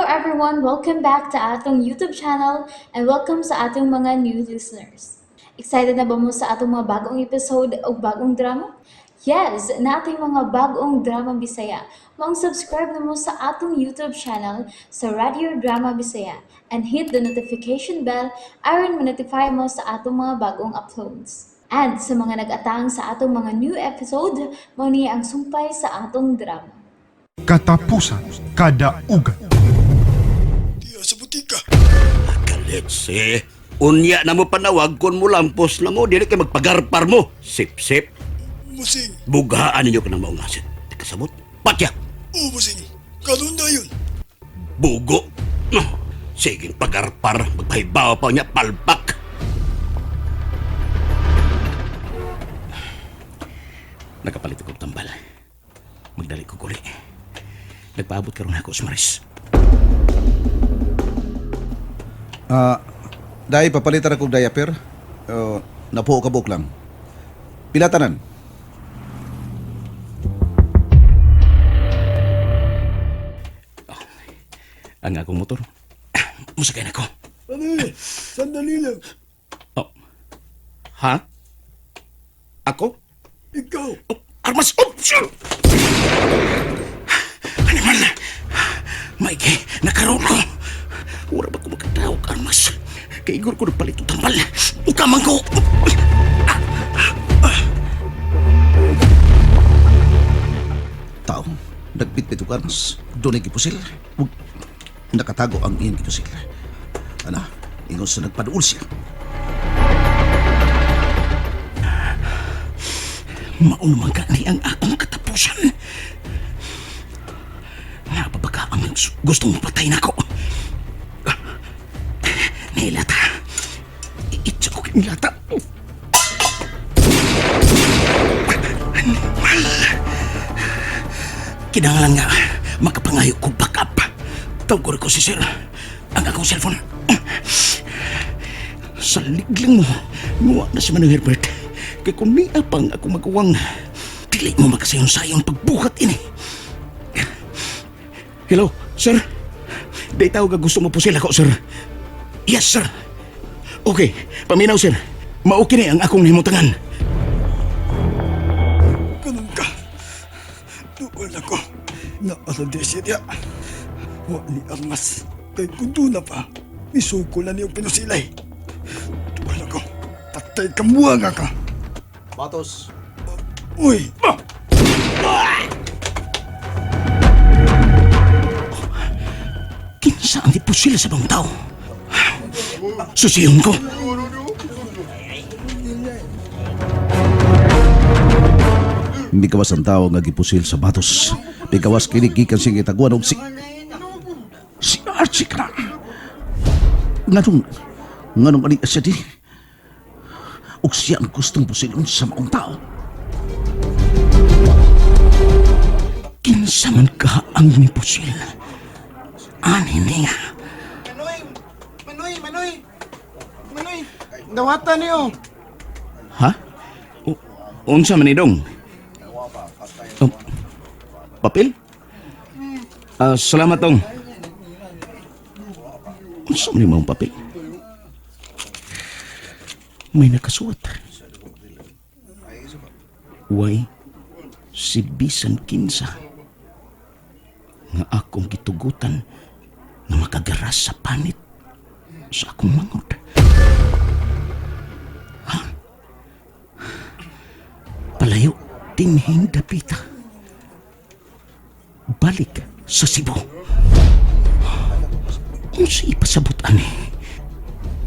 everyone! Welcome back to atong YouTube channel and welcome sa atong mga new listeners. Excited na ba mo sa atong mga bagong episode o bagong drama? Yes, nating mga bagong drama Bisaya. Maong subscribe na mo sa atong YouTube channel sa Radio Drama Bisaya and hit the notification bell aron ma-notify mo sa atong mga bagong uploads. And sa mga nag-atang sa atong mga new episode, mao ni ang sumpay sa atong drama. Katapusan Kadaugan. Diya sa butika. Kaletse. Unya na mo panawag kung mo lampos na mo, dili kay magpagarpar mo. Sip-sip. Musing. Bughaan ninyo ka ng maong asin. Kasabot. Patya. Oo, busing. Kanon na yun. Bugo. Sige, pagarpar. Magpahibaw pa niya, palpak. Nakapalit ako tambal. Magdali ko guli. Nagpaabot karon ako sa Maris. Ah, dahil papalitan akong diaper. Napuo ka buok lang. Pilatanan. Ang akong motor. Musakay na ko. Ano Sandali lang. Oh. Ha? Ako? Ikaw. Oh, armas! Oh, sure! Animal! Mikey, nakaroon ko. Wala ba ko makatawag, armas? Kay Igor ko nagpalit og tambal. Ukamang ko! Tao, nagbitbit og armas. Doon ay gipusil. Ug nakatago ang iyang gipusil. Ana, ingon sa nagpaduol siya. Maunumang gani ang akong katapusan. Napabaka ang gustong patay na ko. Nilata. Itsa ko kinilata. Animal! Kinahanglan nga makapangayo ko backup. Tawag ko si sir. Ang akong cellphone. Sa ligling mo, muwa na si Manong Herbert. Kay kung niya pang ako maguwang, dili mo makasayon-sayon pagbuhat ini. Hello, sir? Di tawag ang gusto mo po sila ko, sir. Yes, sir. Okay, paminaw, sir. Mauki ni ang akong himutangan. Ganun ka. Duol ako. Naasa di siya diya. Wa ni Armas. Kay kung doon na pa, misuko na niyong pinusilay. Duol ako. Patay ka muwa nga ka. Batos. Uy! Ah! Kinsa ang ipusil sa bang tao? Susiyon ko. Migawas ang tao nga gipusil sa batos. Migawas kini gikan siyang gitaguan og si si Archie ka. Nganong nganong ani siya di? Og siya ang gustong pusilon sa maong tao. Kinsa man ka ang nipusil? Ani niya. Manoy! Manoy! Manoy! Manoy! Dawatan niyo! Ha? Unsa man ni dong? Oh, papel? Ah, salamat dong. Unsa man ni maong papel? May nakasuot. Way, si bisan kinsa nga akong gitugutan nga makagaras sa panit sa akong mangod. Palayo, tinhing dapita. Balik sa Cebu. Unsa ipasabot ani?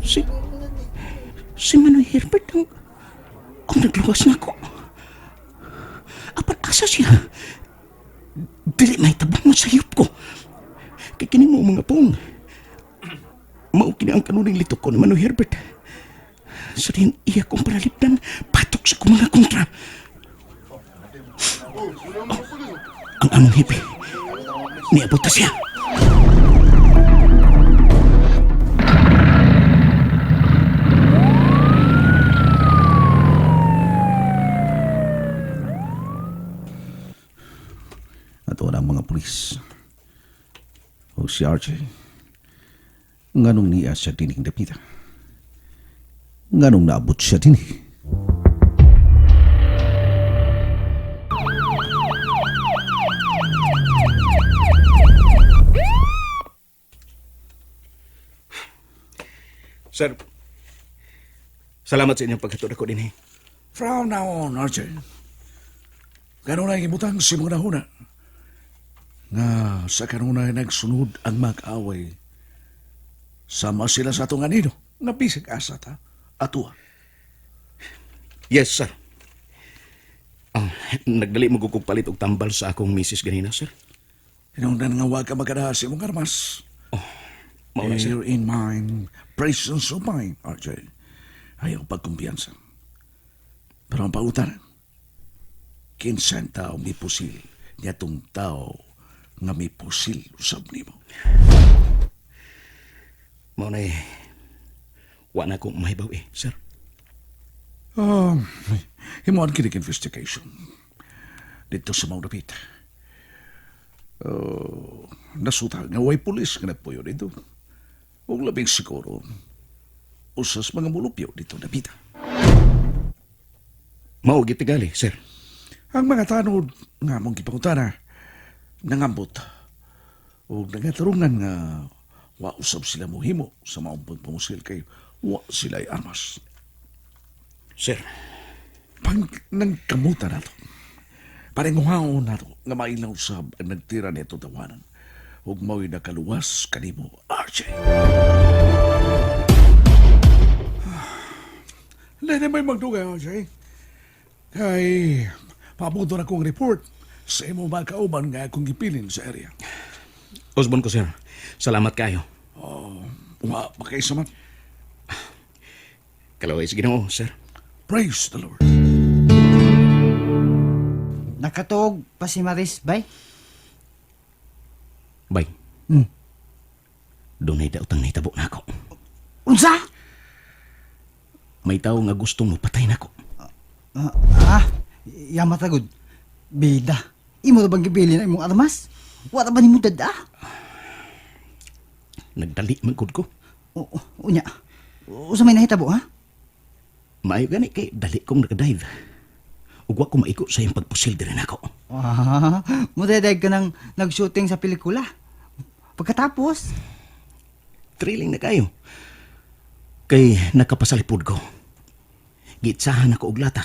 Si Manoy Herbert ang nagluwas nako. Apan asa siya? Dili may tabang sa ko. Kay kini mo mga pong. Mao kini ang kanuning litok ko ni Manoy Herbert. Sa rin iya kong paralipdan, patok sa kong mga kontra. Oh, ang among hipi. Niabot na siya. Ato na ang mga pulis. O si RJ, nganong niya siya dining dapita? Nganong naabot siya dinhi? Sir, salamat sa inyong paghatod ako din eh. From now on, RJ, kanunay gibutang si mga nahuna nga sa kanunay nagsunod ang mag-away. Sama sila sa atong anino, nga bisig asa ta, atua. Yes, sir. Ah, nagdali mo kog palit og tambal sa akong misis ganina, sir. Hinungdan nga wa ka magkadaha sa imong armas. Mao na, sir. Here in mine, presence of mine, RJ. Ayaw pagkumpiyansa. Pero ang pautan, kinsa ang tao may pusil, niya tong tao nga may pusil usab nimo. Mao na eh. Wa na ko mahibaw eh, sir. Himuan kinig investigation dito sa Mount Dapit. Nasuta nga way pulis nga nagpuyo dito. Ug labing siguro, usas mga mulupyo dito dapita. Mao gitigali, sir. Ang mga tanod nga mong gipangutana, nangambot o nangatarungan nga wa usab sila mohimo sa maong pagpamusil kay wa sila'y armas. Sir, Pang nangkamuta nato. Paringuhaon nato nga mailaw usab ang nagtira nito tawanan. Ug mao'y nakaluwas kanimo, RJ. Lene may magdugay, RJ. Kay pabuto na kong report sa imo mga kauban nga akong gipilin sa area. Osborne ko, sir. Salamat kayo. Wa pa kay samat. Kalaway sa Ginoo, sir. Praise the Lord. Nakatuog pa si Maris, bay. Bay. Dunay daotang nahitabo na ako. Unsa? May tao nga gusto mo patay nako. Ah, ah, yama tagod. Bida. Imo ra bang gibili na imong armas? Wala ba nimo dada? Nagdali man gud ko. O, unya. Usa may nahitabo ha? Maayo gani kay dali kong nakadive. Ug wa ko maigo sa iyong pagpusil diri nako. Ah, mudedag ka ng nag-shooting sa pelikula. Pagkatapos, Thrilling na kayo. Kay nakapasalipod ko. Gitsahan ako og lata.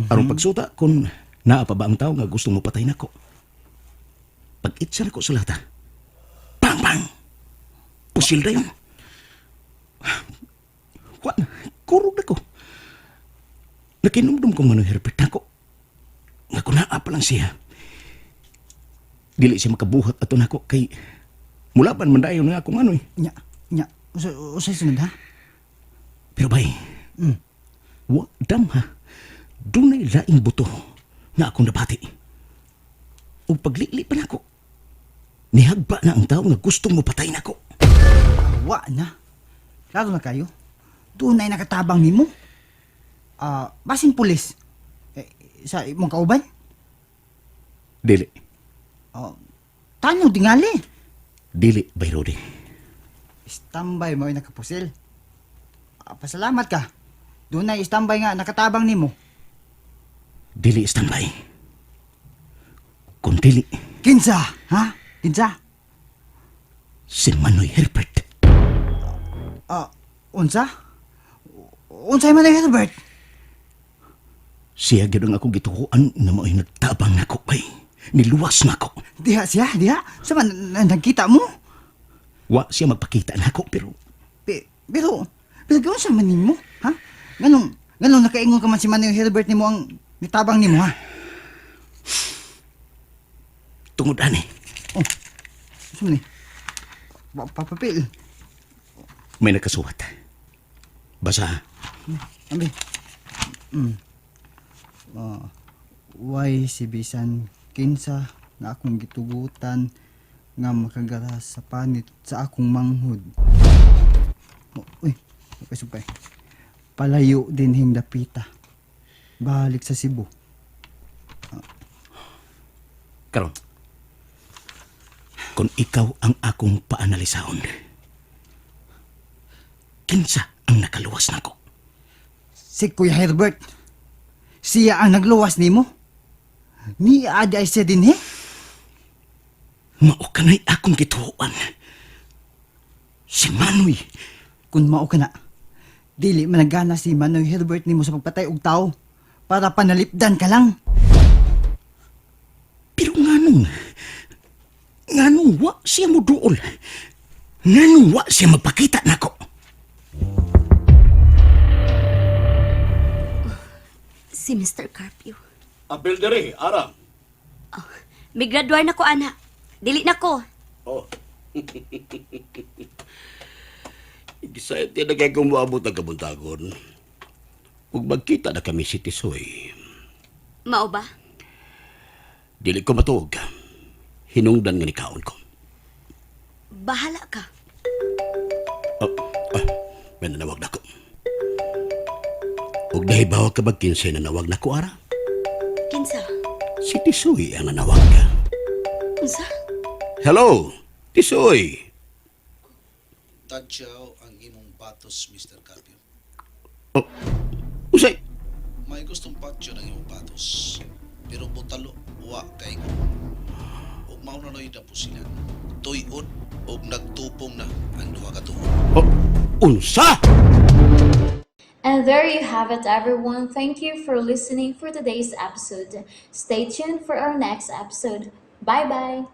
Aron pagsuta kung naa pa ba ang tao nga gusto mo patay nako. Pag-itsa nako sa lata. Bang bang. Pusil dayon. Wa na, kurog na ko. Nakinumdum kong Manoy Herbert nako. Nga kung naa pa lang siya. Dili siya makabuhat ato nako kay mulaban man dayon nga akong ano eh. nya, nya, usa, usa sunod ha? Pero bay, wa dam ha. Dunay laing buto nga akong nabati. Ug paglili pa nako. Nihagba na ang tao nga gustong mopatay nako. Wa na. Klaro na kayo. Doon ay nakatabang nimo. Ah, basin pulis. Eh, sa imong kauban? Dili, Oh, tanong tingali. dili bay Rudy. Standby mo ay nakapusil. Ah, pasalamat ka. Doon ay standby nga nakatabang nimo. Dili standby. Kung dili, Kinsa, ha? Kinsa? si Manoy Herbert. Ah, unsa? Unsay man ay Herbert? Siya gyud ang akong gituoan nga mao'y nagtabang nako bay. Niluwas nako. Diha siya, diha. Sa man nagkita mo? Wa siya magpakita nako pero Pero pero gawin sa man nimo, ha? Nganong nganong nakaingon ka man si Manoy Herbert nimo ang nitabang nimo, ha? tungod ani Oh. Unsa man ni? Papapil. may nakasuwat. Basa. Ambi. Why si bisan kinsa nga akong gitugutan nga makagara sa panit sa akong manghod. Oh, uy, okay, supay. Palayo din hingdapita. Balik sa Cebu. Karon. Kung ikaw ang akong paanalisahon, kinsa ang nakaluwas nako? Si Kuya Herbert. Siya ang nagluwas nimo. Ni adi ay siya din eh. Mao kanay akong gituoan. Si Manoy. Kung mao ka na, dili managana si Manoy Herbert nimo sa pagpatay og tao para panalipdan ka lang. Pero nganong, nganong wa siya mo duol? Nganong wa siya magpakita nako? Si Mr. Carpio. Apil diri, ara. May graduar na ko, ana. Dili na ko. Oh. Gisayot na kay kung moabot ang kabuntagon. Ug magkita na kami si Tisoy. Mao ba? Dili ko matuog. Hinungdan nga ni kaon ko. Bahala ka. Oh, ah, may nanawag na ko. Ug nahibaw ka ba kinsay nanawag na ko, ara? Kinsa? Si Tisoy ang nanawag ka. Unsa? Hello, Tisoy. Tadyaw ang imong patos, Mr. Carpio. Oh, usay. May gustong patyo ng imong patos, pero butalo wa kay ko. Ug mao na noy napusilan. Tuyod og nagtupong na ang duha ka tuod. Oh, unsa? And there you have it, everyone. Thank you for listening for today's episode. Stay tuned for our next episode. Bye bye.